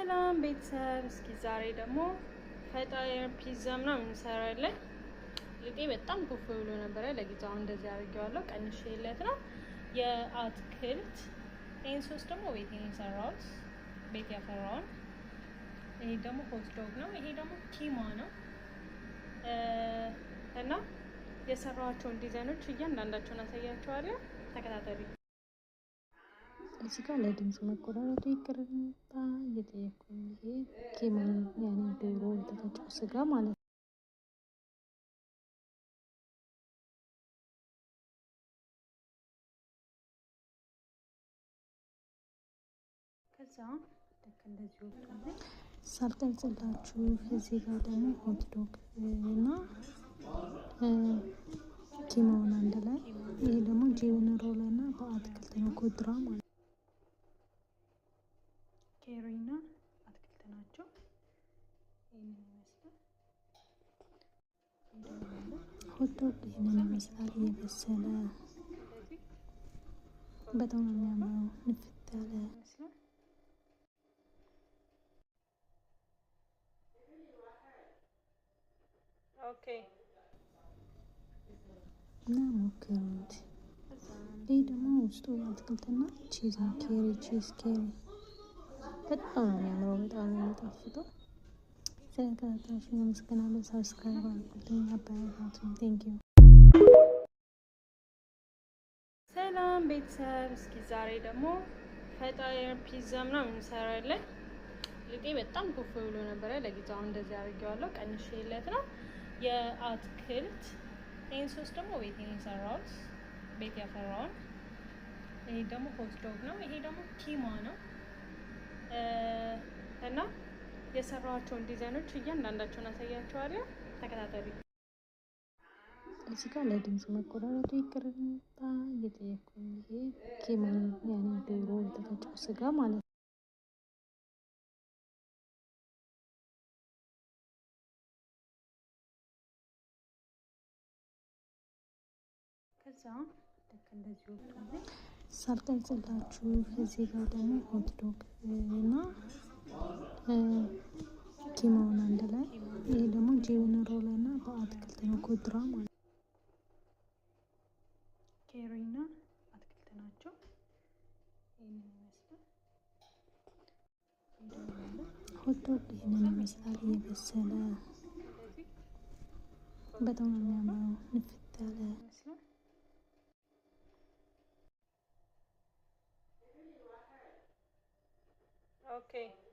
ሰላም ቤተሰብ፣ እስኪ ዛሬ ደግሞ ፈጣየር ፒዛ ምናምን እንሰራለን። ሊጤ በጣም ኩፍ ብሎ ነበረ። ለጊዜው አሁን እንደዚህ አድርጌዋለሁ። ቀንሼለት ነው የአትክልት። ይህን ሶስ ደግሞ ቤቴ ነው የሰራሁት፣ ቤት ያፈራውን። ይሄ ደግሞ hot dog ነው። ይሄ ደግሞ ኪማ ነው እና የሰራኋቸውን ዲዛይኖች እያንዳንዳቸውን አሳያቸዋለሁ። ተከታተሉ። እዚህ ጋር ለድምፅ መቆራረጡ ይቅርታ እየጠየኩኝ። ይሄ ኪማ ያኔ ዶሮ የተፈጨው ስጋ ማለት ነው። ከዛ ልክ እንደዚህ ወጥቶልኝ ሳልቀርጽላችሁ እዚህ ጋር ደግሞ hot dog እና ኪማውን አንድ ላይ። ይሄ ደግሞ جبن roll እና በአትክልት ነው፣ خضرة ማለት ነው። ኬሪ እና አትክልት ናቸው። ይህንን ይመስላል። Hot dog ይህንን ይመስላል። እየበሰለ በጣም ነው የሚያምረው፣ ንፍት ያለ ይመስላል። Okay እና ሞክሩት። ይህ ደግሞ ውስጡ አትክልትና cheese ነው። ኬሪ cheese ኬሪ በጣም ነው የሚያምረው፣ በጣም ነው የሚጣፍጠው። ስለተከታተላችሁ አመሰግናለሁ። Subscribe አድርጉልኝ፣ አበረታቱኝ። Thank you። ሰላም ቤተሰብ፣ እስኪ ዛሬ ደግሞ ፈጣየር ፒዛ ምናምን እንሰራለን። ሊጤ በጣም ኩፍ ብሎ ነበረ። ለጊዜው አሁን እንደዚህ አድርጌዋለሁ። ቀንሼለት ነው የአትክልት። ይህን ሶስ ደግሞ ቤቴ ነው የሰራሁት፣ ቤት ያፈራውን። ይሄ ደግሞ hot dog ነው። ይሄ ደግሞ ኪማ ነው እና የሰራኋቸውን ዲዛይኖች እያንዳንዳቸውን አሳያቸዋለሁ። ተከታተሉ። እዚህ ጋር ለድምፅ መቆራረጡ ይቅርታ እየጠየኩኝ። ይሄ ኪማ ያኔ ዶሮ የተፈጨው ስጋ ማለት ነው። ከዛ ልክ እንደዚህ ወጥቶልኝ ሳልቀርጽላችሁ እዚህ ጋር ደግሞ hot dog እና ኪማውን አንድ ላይ። ይሄ ደግሞ جبن roll እና በአትክልት ነው፣ خضرة ማለት ነው። ኬሪ እና አትክልት ናቸው። ይህንን ይመስላል። Hot dog ይህንን ይመስላል። እየበሰለ በጣም ነው የሚያምረው፣ ንፍት ያለ ይመስላል። Okay.